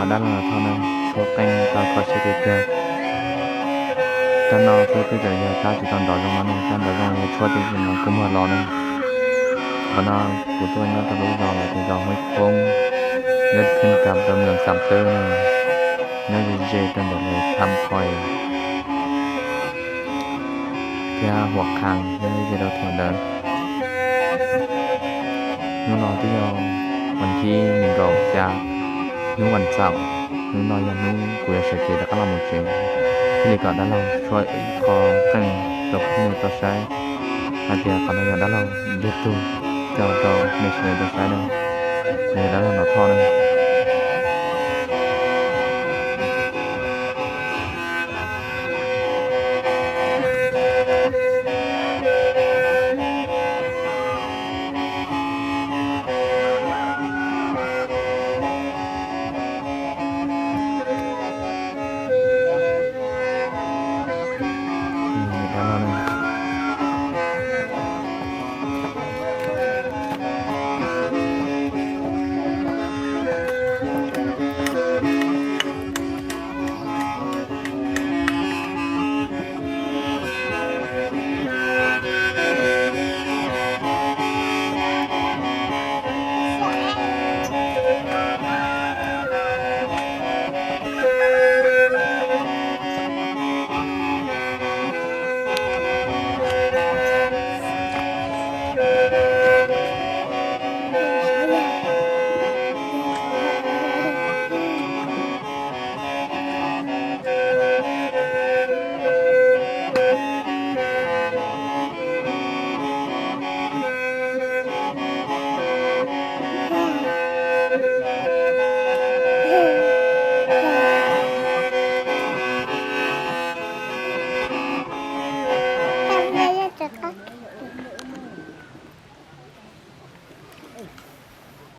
Dab laug Nom Thoj ne, tshuab qeej tau kho siab tiag tiag. Rab no xwb twb tseem yog rab tsis tau nrov zoo no ne, rab nrov zoo yog tshuab tib si no kuj muag los ne. Qhov no kuv tuaj nyob rau lub zos lawv tias zos Hmoob Khoob, nyob khej kas rau mees Xam Tub ne, nyob ze ze rau ntawm lawv Tham Phois thiab Huam Khas, nyob ze rau Tham ntawd. Hnub no twb yog vas thib nees nkaum xya, hnub vas xaum. Hnub no yog hnub kuv yuav sawv cev rov qab los mus tsev, thiaj li kom dab laug tshuab ib qho qeej rau peb tau saib hais tias qhov no yog dab laug yog tug coj rau nej sawv daws tau saib na. Nws yog dab laug Nom Thoj na.